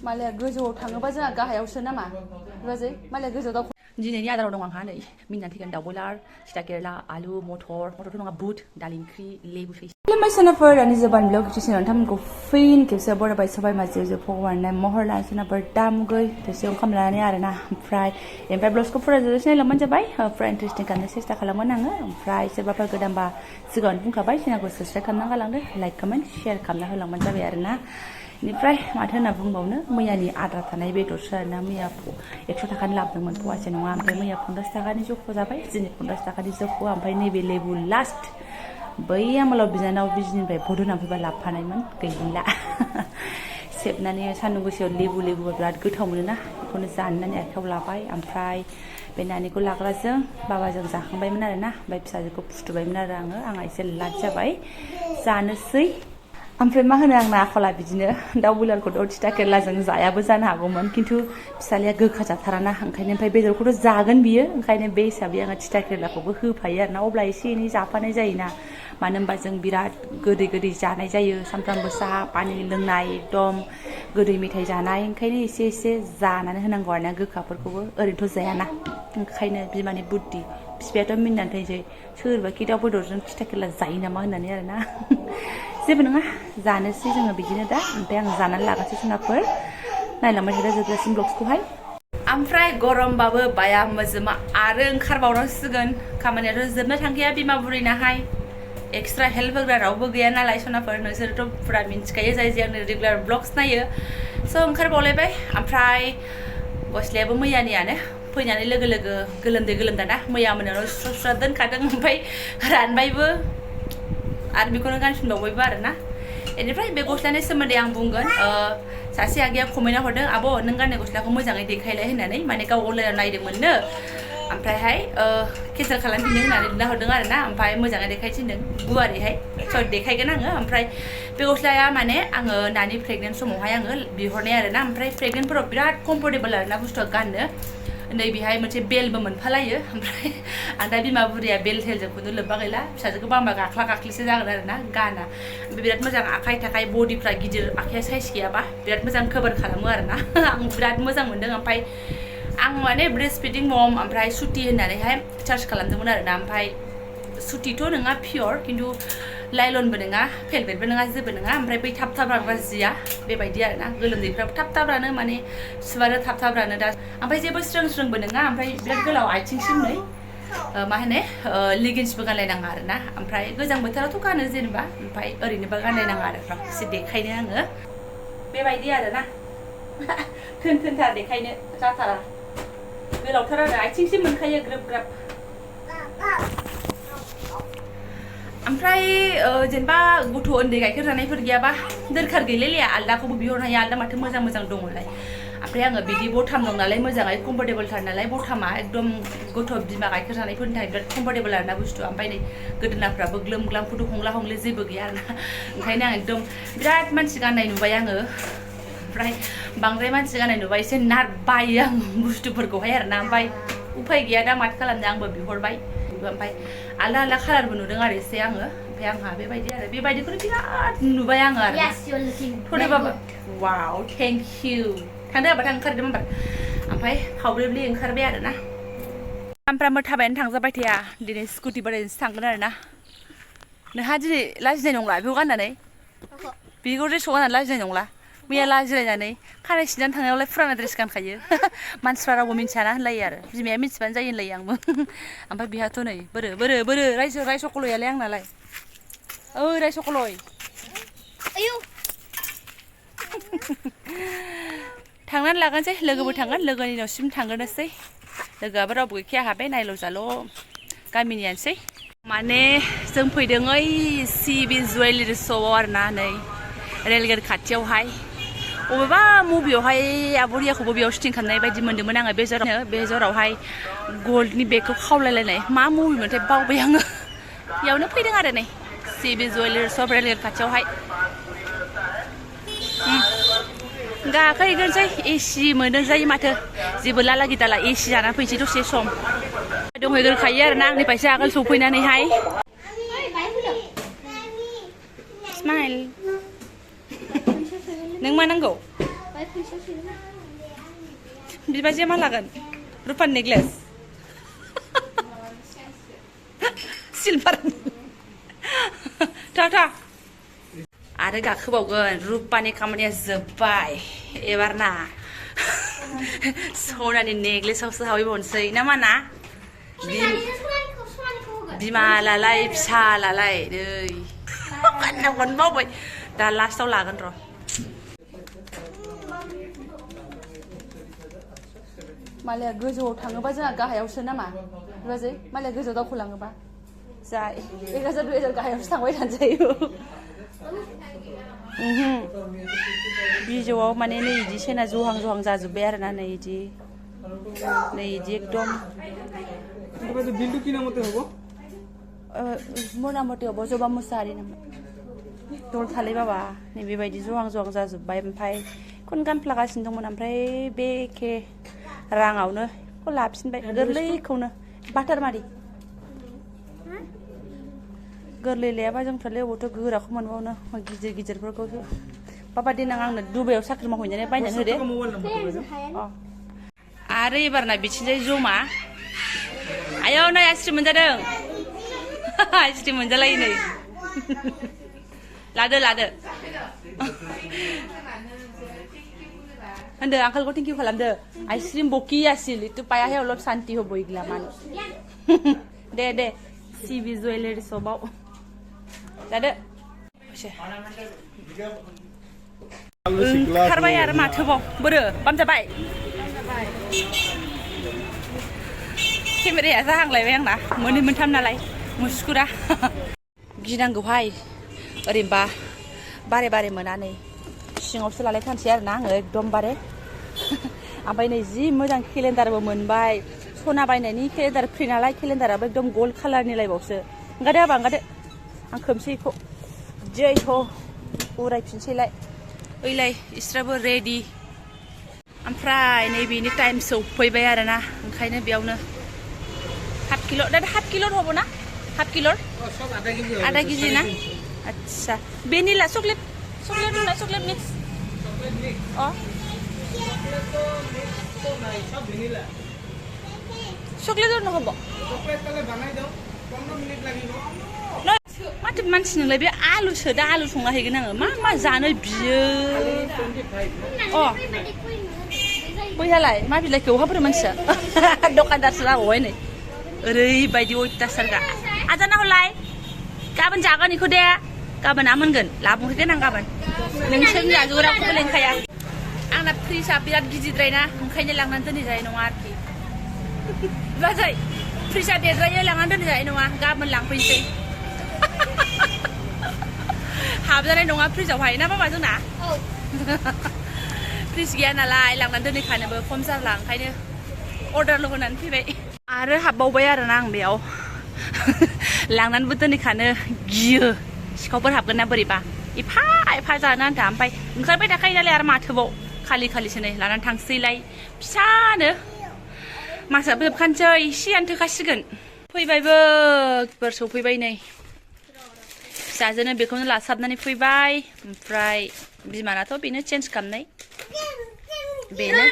मालाया गोजौआव थाङोबा जोंहा गाहायावसो नामा बाजै मालाया गोजौआव दाव दिनैनि आदाराव दं आंहा नै मिना थिगोन दाउ बयलार थिथा केरेला आलु मटरथ' नङा बुट दालि ओंख्रि लेबु सै खुलुमबाय सोनाफोर दानि जोबानब्लग किचेनाव नोंथांमोनखौ फिन खेबसे बरायबाय सबाय माजो भगवाननो महर लानानै सोनाफोर दामुगै थोरसि ओंखाम लानानै आरोना ओमफ्राय ब्लग्सखौ फरायजोबनोसै नायलांबानो जाबाय फुरा इन्टारेस्टिं खालामनो सेस्था खालामगोन आङो ओमफ्राय सोरबाफोर गोदानबा सिगाङावनो बुंखाबाय चेनेलखौ साबस्क्राइब खालामना गालांदो लाइक कमेन्ट शेयार खालामना होलांबानो जाबाय आरोना बेनिफ्राय माथो होनना बुंबावनो मैयानि आद्रा थानाय बेदरसो आरोना मैया 100 थाखानि लाबोदोंमोन फवासे नङा ओमफ्राय मैया 50 थाखानि जख' जाबाय दिनै 50 थाखानि जख' ओमफ्राय नैबे लेबु लास्ट बै आमोलाव बिनानाव बिजनिनिफ्राय बद' नांफैबा लाबोफानायमोन गैला सेबनानै सान्दुं गोसायाव लेबुआ बिराद गोथाव मोनोना बेखौनो जाननानै आखायाव लाबाय ओमफ्राय बे नानिखौ लाग्राजों बाबाजों जाखांबायमोन आरोना ओमफ्य फिसाजोखौ फुथुबायमोन आरो आंहा एसे लाट जाबाय जानोसै ओमफ्राय मा होनो आंना आखला बिदिनो दाउ बयलारखौथ' थिथा केरेलाजों जायाबो जानो हागौमोन खिन्थु फिसालाया गोखा जाथाराना ओंखायनो ओमफ्राय बेदरखौथ' जागोन बियो ओंखायनो बे हिसाबै आङो थिथा केरेलाखौबो होफायो आरोना अब्ला एसे एनै जाफानाय जायोना मानो होनबा जों बिराद गोदै जानाय जायो सानफ्रामबो साहा पानि लोंनाय एकदम गोदै मेथाइ जानाय ओंखायनो एसे जानानै होनांगौ आरोना गोखाफोरखौबो ओरैनोथ' जायाना ओंखायनो बिमानि बुद्धि बिफायाथ' मिनिनानै थायोसै सोरबाखि दाउ बेदरजों थिथा केरेला जायो नामा होननानै आरोना जेबो नङा जानोसै जोङो बिदिनो दा ओमफ्राय आं जानानै लागासै सोनाफोर नायलांबाय थादो जोबजासिम ब्लग्सखौहाय ओमफ्राय गरमबाबो बाया मोजोमा आरो ओंखारबावनांसिगोन खामानियाथ' जोबनो थांखाया बिमा बुरैनाहाय एक्सट्रा हेल्प होग्रा रावबो गैया नालाय सनाफोर नोंसोरथ' फुरा मिन्थिखायो जाय आंनो रेगुलार ब्लग्स नायो स' ओंखारबावलायबाय ओमफ्राय गस्लायाबो मैयानियानो फैनानै लोगो गोलोमदाना मैया मोनायाव स्र' दोनखादों ओमफ्राय रानबायबो आरो बेखौनो गानफिनबावबायबो आरोना बेनिफ्राय बे गस्लानि सोमोन्दै आं बुंगोन सासे आगैया कमेन्टआव हरदों आब' नों गाननाय गस्लाखौ मोजाङै देखायलाय होननानै माने गाव अनलाइनाव नायदोंमोननो ओमफ्रायहाय केन्सेल खालामफिनदों होननानै लिरना हरदों आरोना ओमफ्राय मोजाङै देखायथिनदों गुवारैहाय देखायगोन आङो ओमफ्राय बे गस्लाया माने आङो नानि प्रेगनेन्ट समावहाय आङो बिहरनाय आरोना ओमफ्राय प्रेगनेन्टफोराव बिराद कम्फर्टेबल आरोना बुस्थुआ गाननो नै बेहाय मोनसे बेलबो मोनफालायो ओमफ्राय आं दा बिमा बुरैया बेल थेलजों खुनु लोब्बा गैला फिसाजोखौ बांबा गाख्लिसो जागोन आरोना गाना ओमफ्राय बिराद मोजां आखाइ थाखाय बडिफ्रा गिदिर आखाइया साइज गैयाबा बिराद मोजां कभार खालामो आरोना आं बिराद मोजां मोनदों ओमफ्राय आं माने ब्रेस्ट फिडिं मम ओमफ्राय सुति होननानैहाय चार्ज खालामदोंमोन आरोना ओमफ्राय सुतिथ' नङा पियर खिन्थु लाइलनबो नङा फेलभेटबो नङा जेबो नङा ओमफ्राय बै थाब रानग्रा जिया बेबायदि आरोना गोलोमदैफ्राबो थाब रानो माने सुबानो थाब रानो दा ओमफ्राय जेबो स्रोंबो नङा ओमफ्राय बिराद गोलाव आथिंसिम नै मा होनो लेगिन्सबो गानलायनाङा आरोना ओमफ्राय गोजां बोथोरावथ' गानो जेनेबा ओमफ्राय ओरैनोबा गानलायनाङा आरो एसे देखायनो आङो बेबायदि आरोना थोनथार देखायनो जाथारा गोलावथार आरो आथिंसिम मोनखायो ग्रोब ओमफ्राय जेनेबा गथ' उन्दै गाइखेर जानायफोर गैयाबा दरखार गैलायलाया आलदाखौबो बिहरनो हायो आलदा माथो मोजां दङलाय ओमफ्राय आङो बिदि बथाम दं नालाय मोजाङै कम्फर्टेबलथार नालाय बथामा एकदम गथ' बिमा गाइखेर जानायफोरनि थाखाय बिराद कम्फर्टेबल आरोना बुस्थुआ ओमफ्राय नै गोदोनाफ्राबो ग्लोम फुथु हंले जेबो गैया आरोना ओंखायनो आं एकदम बिराद मानसि गाननाय नुबाय आङो ओमफ्राय बांद्राय मानसि गाननाय नुबाय एसे बायो आं बुस्थुफोरखौहाय आरोना ओमफ्राय उफाय गैया दा माथो खालामनो आंबो बिहरबाय ओमफ्राय आलदा कालारबो नुदों आरो एसे आङो ओमफ्राय आंहा बेबायदिखौनो बिराद नुबाय आङो आरो थ'देबाबो वाव थेंक इउ थांदो आबाद ओंखारदों होनबा ओमफ्राय खावब्रेब्लि ओंखारबाय आरोना सानफ्रामबो थाबायनो थांजाबाय थाया दिनै स्कुटि बारायनोसो थांगोन आरोना नोंहा दिनै लाजिनाय नंला बेखौ गाननानै बेखौ ड्रेसखौ गाननानै लाजिनाय नंला मैया लाजिलायनानै खानाय सिननानै थांनायावलाय फुराना ड्रेस गानखायो मानसिफ्रा रावबो मिन्थियाना होनलायो आरो बिमाया मिन्थिबानो जायो होनलायो आंबो ओमफ्राय बिहाथ' नै बोरो रायसकलयालाय आंनालाय ओइ रायसकलय आयौ थांनानै लागोनसै लोगोबो थांगोन लोगोनि न'सिम थांग्रोनोसै लोगोआबो रावबो गैखाया हाबाय नायल' जाल' गामिनियानोसै माने जों फैदों ओइ सिबि जुवेलारि श'आव आरोना नै रेलगेट खाथियावहाय बबेबा मुभियावहाय आब'रियाखौबो बेयाव शुटिं खालामनाय बायदि मोन्दोंमोन आङो बे जरावहाय गल्डनि बेगखौ खावलायलायनाय मा मुभिमोनथाय बावबाय आङो बेयावनो फैदों आरो नै सिबि जुवेलारि श' रेलगेट खाथियावहाय गाखोहैगोनसै एसि मोनदों जायो माथो जेबो लाला गिदाला एसि जानानै फैसै दसे सम दंहैग्रोखायो आरोना आंनिफ्रायसो आगोल सफैनानैहाय स्माइल नों मा नांगौ बिबाजैया मा लागोन रुपानि नेकलेस सिलभार था आरो गाखोबावगोन रुपानि खामानिया जोब्बाय एबार ना सनानि नेकलेसावसो हाबैबावनोसै ना मा ना बिमा लालाय फिसा लालाय नै गाननांगौनो बावबाय दा लास्टाव लागोन र' मालाया गोजौआव थाङोबा जोंहा गाहायावसो नामा बिबाजै मालाया गोजौआव दावखोलाङोबा जा 1000 2000 गाहायावसो थांबाय थानो जायो बिजौआव माने नै इदि सेना जहां जहां जाजोब्बाय आरोना नै इदि एकदम बिल्डु কি নামতে হবো मोना मते हबो जबा मुसाहारि नाम दल थालै बाबा नै बेबायदि जहां जहां जाजोब्बाय ओमफ्राय खन गानफ्लागासिनो दंमोन ओमफ्राय बे एखे राङावनो खौ लाफिनबाय गोरलैखौनो बाटारमारि गोरलै लायाबा जोंफ्रालाय अबावथ' गोराखौ मोनबावनो गिदिर गिदिरफोरखौसो बाबा देनां आंनो दुबाइयाव साख्रि मावहैनानै बायनानै होदो आरो एबारना बिथिंजाय जमा आयौ नै आइसक्रिम मोनजादों आइसक्रिम मोनजालायो नै लादो होनदो आंखालखौ थेंकिउ खालामदो आइसक्रिम बकी आसिल इतु पायाहे अलप शान्ति हबो इग्ला मान दे सिबि जुवेलारि सबाव लादो ओंखारबाय आरो माथोबाव बोरो बामजाबाय केमेराया जाहांलायबाय आंना मोननै मोनथाम नालाय मुस्कुरा गिनांगौहाय ओरैनोबा बारे मोना नै सिङावसो लालायथारसै आरोना आङो एकदमबारे ओमफ्राय नै जि मोजां केलेन्डारबो मोनबाय सना बायनायनि केलेन्डार फ्रि नालाय केलेन्डाराबो एकदम गल्ड कालारनि लायबावसो ओंखारदो हाबा ओंखारदो आं खोमसै इखौ जैथ' उरायफिनसैलाय ओइलाय इसराबो रेडि ओमफ्राय नैबेनि टाइम सौफैबाय आरोना ओंखायनो बेयावनो हाफ किल' दा हाफ किल' हबो ना हाफ किल' आधा केजि ना आच्छा भेनिला चकलेट मिक्स अ चकलेट নহ'ব माथो मानसि नोंलाय बे आलुसो दा आलु संना हैगोन आङो मा जानो बियो अ बैहालाय मा बिलाइखौ हाब्रो मानसिया दखानदारसो जाबावबाय नै ओरैबायदि अयथासारखा आजाना हलाय गाबोन जागोन इखौ दे गाबोन ना मोनगोन लाबोहैगोन आं गाबोन नोंसोरनि जाजोबग्राखौबो लेंखाया आंना फ्रिजआ बिराद गिदिरद्राय ना ओंखायनो लांनानै दोनहैजानाय नङा आरोखि बाजै फ्रिजआ देरद्रायो लांनानै दोनहैजानाय नङा गाबोन लांफैनोसै हाबजानाय नङा फ्रिजआवहाय ना बाबा जोंना फ्रिज गैया नालाय लांनानै दोनहैखानोबो खम जारला ओंखायनो अर्डारल' होनानै फैबाय आरो हाबबावबाय आरोना आं बेयाव लांनानैबो दोनहैखानो गियो सिखावफोर हाबगोन ना बोरैबा एफा जानो आन्था ओमफ्राय ओंखारबाय थाखायो नालाय आरो माथोबाव खालिसो नै लानानै थांसैलाय फिसानो मासाबो जोबखानोसै एसेयानो थोखासिगोन फैबायबो एबार सौफैबाय नै फिसाजोनो बेखौनो लासाबनानै फैबाय ओमफ्राय बिमानाथ' बेनो चेन्ज खालामनाय बेनो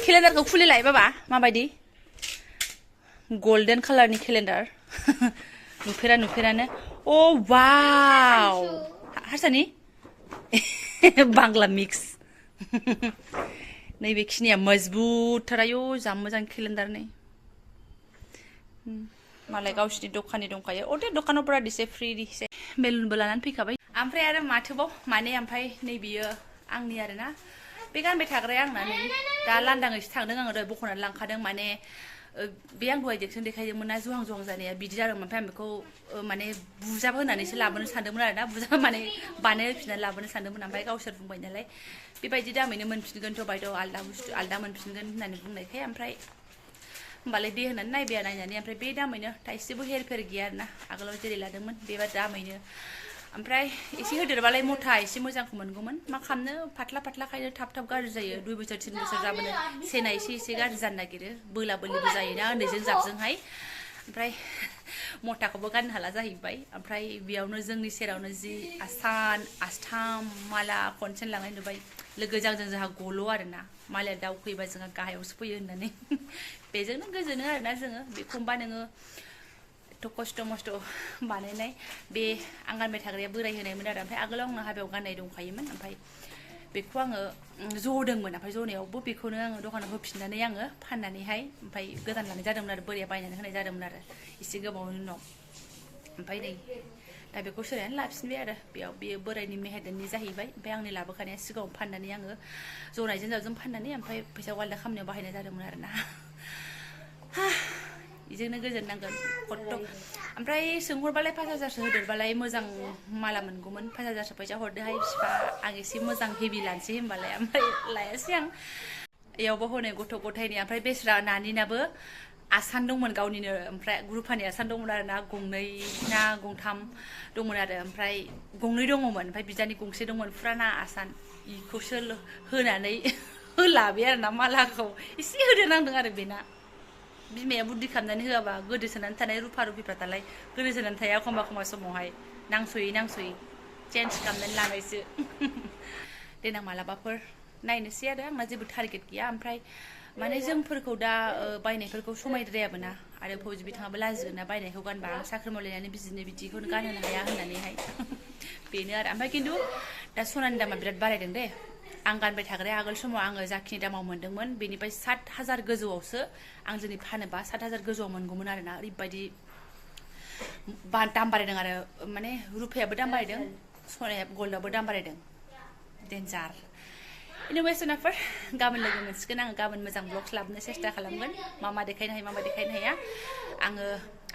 केलेन्डारखौ खुलिलाय बाबा माबायदि गल्डेन कालारनि केलेन्डार नुफेरानो अ वाव हारसानि बांला मिक्स नैबेखिनिया मजबुतथार आयौ जा मोजां केलेन्डार नै मालाय गावसिनि दखाननि दंखायो अ दे दखानाव पुरा दिसे फ्रि दिसे बेलुनबो लानानै फैखाबाय ओमफ्राय आरो माथोबाव माने ओमफ्राय नैबेयो आंनि आरोना बे गानबाय थाग्राया आंना नै दा लान्दाङैसो थांदों आङो दहाय बख'नानै लांखादों माने बे आं दहाय डिक्सन देखायदोंमोन ना जहां जानाया बिदि जादोंमोन ओमफ्राय आं बेखौ माने बुजाब होनानैसो लाबोनो सानदोंमोन आरोना बुजाब माने बानायफिननानै लाबोनो सानदोंमोन ओमफ्राय गावसोर बुंबाय नालाय बेबायदि दामैनो मोनफिनगोनथ' बायद' आलदा मोनफिनगोन होननानै बुंनायखाय ओमफ्राय होमबालाय दे होननानै नायनानै ओमफ्राय बे दामैनो थाइसेबो हेरफेर गैया आरोना आगोलाव जेरै लादोंमोन बेबा दामैनो ओमफ्राय एसे होदेरबालाय मथा एसे मोजांखौ मोनगौमोन मा खालामनो पातला थाब गाज्रि जायो 2 बोसोर 3 बोसोर जाबानो सेना एसे गाज्रि जानो नागिरो बोला बोलिबो जायोना उन्दैजों जाबजोंहाय ओमफ्राय मथाखौबो गाननो हाला जाहैबाय ओमफ्राय बेयावनो जोंनि सेरावनो जि आसान आस्थाम माला खनसेन लांनाय नुबाय लोगोजों जोंहा गल' आरोना मालाया दाउ फैबा जोंहा गाहायावसो फैयो होननानै बेजोंनो गोजोनो आरोना जोङो बेखौबा नोङो एथ' खस्थ' मस्थ' बानायनाय बे आं गानबाय थाग्राया बोराय होनायमोन आरो ओमफ्राय आगोलाव आंनो हाबायाव गाननाय दंखायोमोन ओमफ्राय बेखौ आङो ज'दोंमोन ओमफ्राय ज'नायावबो बेखौनो आङो दखानाव होफिननानै आङो फाननानैहाय ओमफ्राय गोदान लानाय जादोंमोन आरो बोराया बायनानै होनाय जादोंमोन आरो एसे गोबावनि उनाव ओमफ्राय नै दा बेखौ सोलायनानै लाफिनबाय आरो बेयाव बेयो बोरायनि मेहेरदेननि जाहैबाय ओमफ्राय आंनि लाबोखानाया सिगाङाव फाननानै आङो ज'नायजों जाबजों फाननानै ओमफ्राय फैसाखौ आलदा खामानियाव बाहायनाय जादोंमोन आरोना बेजोंनो गोजोननांगोन खत्थ' ओमफ्राय सोंहरबालाय 5,000सो होदेरबालाय मोजां माला मोनगौमोन 5,000सो फैसा हरदोहाय बिफा आं एसे मोजां हेभि लानोसै होनबालाय ओमफ्राय लायासै आं बेयावबो हनै गथ' गथायनि ओमफ्राय बेस्रा नानिनाबो आसान दंमोन गावनिनो ओमफ्राय रुफानि आसान दंमोन आरो ना गंनै ना गंथाम दंमोन आरो ओमफ्राय गंनै दङमोन ओमफ्राय बिदानि गंसे दंमोन फुराना आसान इखौसो होनानै होलाबाय आरो ना मालाखौ एसे होनो नांदों आरो बेना बिमाया बुद्धि खालामनानै होआबा गोदोसोनानै थानाय रुफा रुफिफ्रा दालाय गोदोसोनानै थाया एखमबा समावहाय नांस'यै चेन्ज खालामनानै लानायसो देनां मालाबाफोर नायनोसै आरो आंना जेबो टारगेट गैया ओमफ्राय माने जोंफोरखौ दा बायनायफोरखौ समायद्रायाबो ना आरो फौजि बिथाङाबो लाजिगोन ना बायनायखौ गानबा आं साख्रि मावलायनानै बिदिनो बिदिखौनो गानहोनो हाया होननानैहाय बेनो आरो ओमफ्राय खिन्थु दा सनानि दामा बिराद बारायदों दे आं गानबाय थाग्राया आगोल समाव आङो जाखिनि दामाव मोन्दोंमोन बेनिफ्राय 7,000 गोजौआवसो आं जोंनि फानोबा 7,000 गोजौआव मोनगौमोन आरोना ओरैबायदि दाम बारायदों आरो माने रुफायाबो दाम बारायदों सनाया गल्डआबो दाम बारायदों डेन्जार एनिवे सोनाफोर गाबोन लोगो मोनसिगोन आङो गाबोन मोजां ब्लग्स लाबोनो सेस्था खालामगोन मा देखायनो हायो मा देखायनो हाया आङो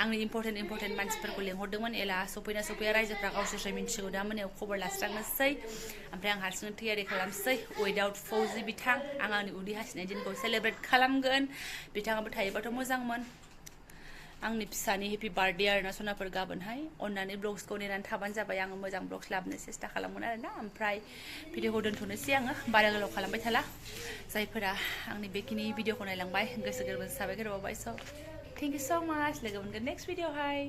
आंनि इम्परटेन्ट मानसिफोरखौ लेंहरदोंमोन एला सफैया रायजोफ्रा गावसोरसो मिन्थिगौ दा मोनायाव खबर लास्रांनोसै ओमफ्राय आं हारसिंनो तैयारि खालामसै उइदाउट फौजि बिथां आं आंनि उदै हासिनाय दिनखौ सेलेब्रेट खालामगोन बिथाङाबो थायोबाथ' मोजांमोन आंनि फिसानि हेपि बार्थडे आरोना सनाफोर गाबोनहाय अननानै ब्लग्सखौ नेनानै थाबानो जाबाय आङो मोजां ब्लग्स लाबोनो सेस्था खालामगोन आरोना ओमफ्राय भिडिअखौ दोनथ'नोसै आङो बारा गोलाव खालामबाय थाला जायफोरा आंनि बेखिनि भिडिअखौ नायलांबाय गोसो गोरबोजों साबायखर बावबाय स' थेंक इउ स' माच लोगो मोनगोन नेक्स्ट भिडिअ'हाय